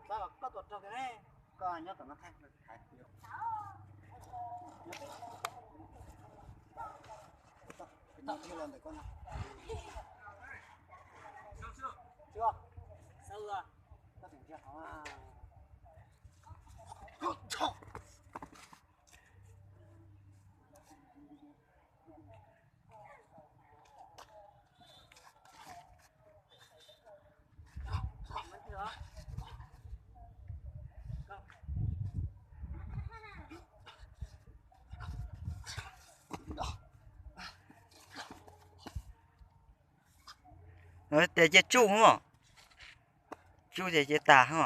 Koj tuaj rog kiag ne, koj nyob tom no thaij. Thaij los ntawm koj no. Koj tseem ntsia hov. Tias cia tsuj ho, tsuj tias cia tas ho.